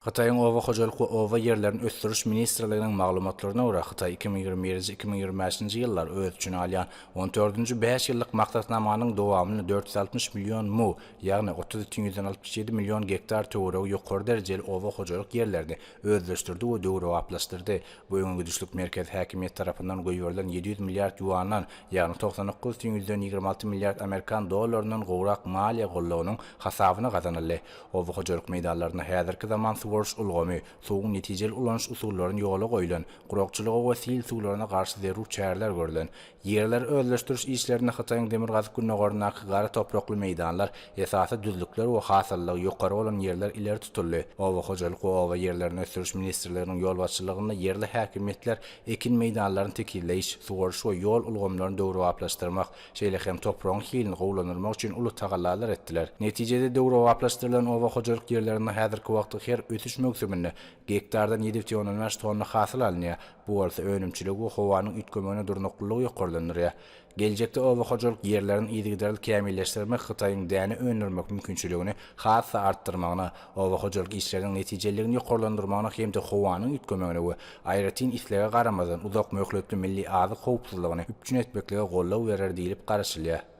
Hytaýyň Oba hojalyk we oba ýerlerini ösdüriş ministrliginiň maglumatlaryna görä, Hytaý 2021-nji, 2025-nji ýyllar öz içine alýan on dördünji bäş ýyllyk maksatnamanyň dowamynda 460 million mu, ýagny 30,67 million gektar töweregi ýokary derejeli oba hojalyk ýerlerini özleşdirdi we döwrebaplaşdyrdy. Bu öňe gidişlik merkezi häkimiýet tarapyndan goýberilen 700 milliard ýuandan, ýagny 99,26 milliard amerikan dollaryndan gowrak maliýe goldawynyň hasabyna gazanyldy. Oba hojalyk meýdanlarynda häzirki zaman suwaryş ulgamy, suwuň netijeli ulanyş usullaryny ýola goýlan, gurakçylyga we sil suwlaryna garşy zerur çäreler görlen. Ýerleri özleşdiriş işlerinde Hytaýyň demirgazyk-gündogaryndaky gara toprakly meýdanlar, esasy düzlükler we hasyllylygy ýokary bolan ýerler ileri tutuldy. Oba hojalyk we oba ýerlerini ösdüriş ministrliginiň ýolbaşçylygynda ýerli häkimiýetler ekin meýdanlaryny tekizleýiş, suwaryş we ýol ulgamlaryny döwrebaplaşdyrmak, şeýle hem topragyň hilini gowulandyrmak üçin uly tagallalar etdiler. Netijede döwrebaplaşdyrylan oba hojalyk ýerlerinde häzirki wagtda her ösüş möwsüminde gektardan 7,5 tonna hasyl alynýar, bu bolsa önümçiligi we howanyň üýtgemegine durnuklylygy ýokarlandyrýar. Geljekde oba hojalyk ýerlerini yzygiderli kämilleşdirmek Hytaýyň däne öndürmek mümkinçiligini has-da artdyrmagyna, oba hojalyk işleriniň netijeliligini ýokarlandyrmagyna hem-de howanyň üýtgemegine we aýratyn islege garamazdan uzak möhletli milli azyk howpsuzlygyny üpjün etmeklige goldaw berer diýlip garaşylýar.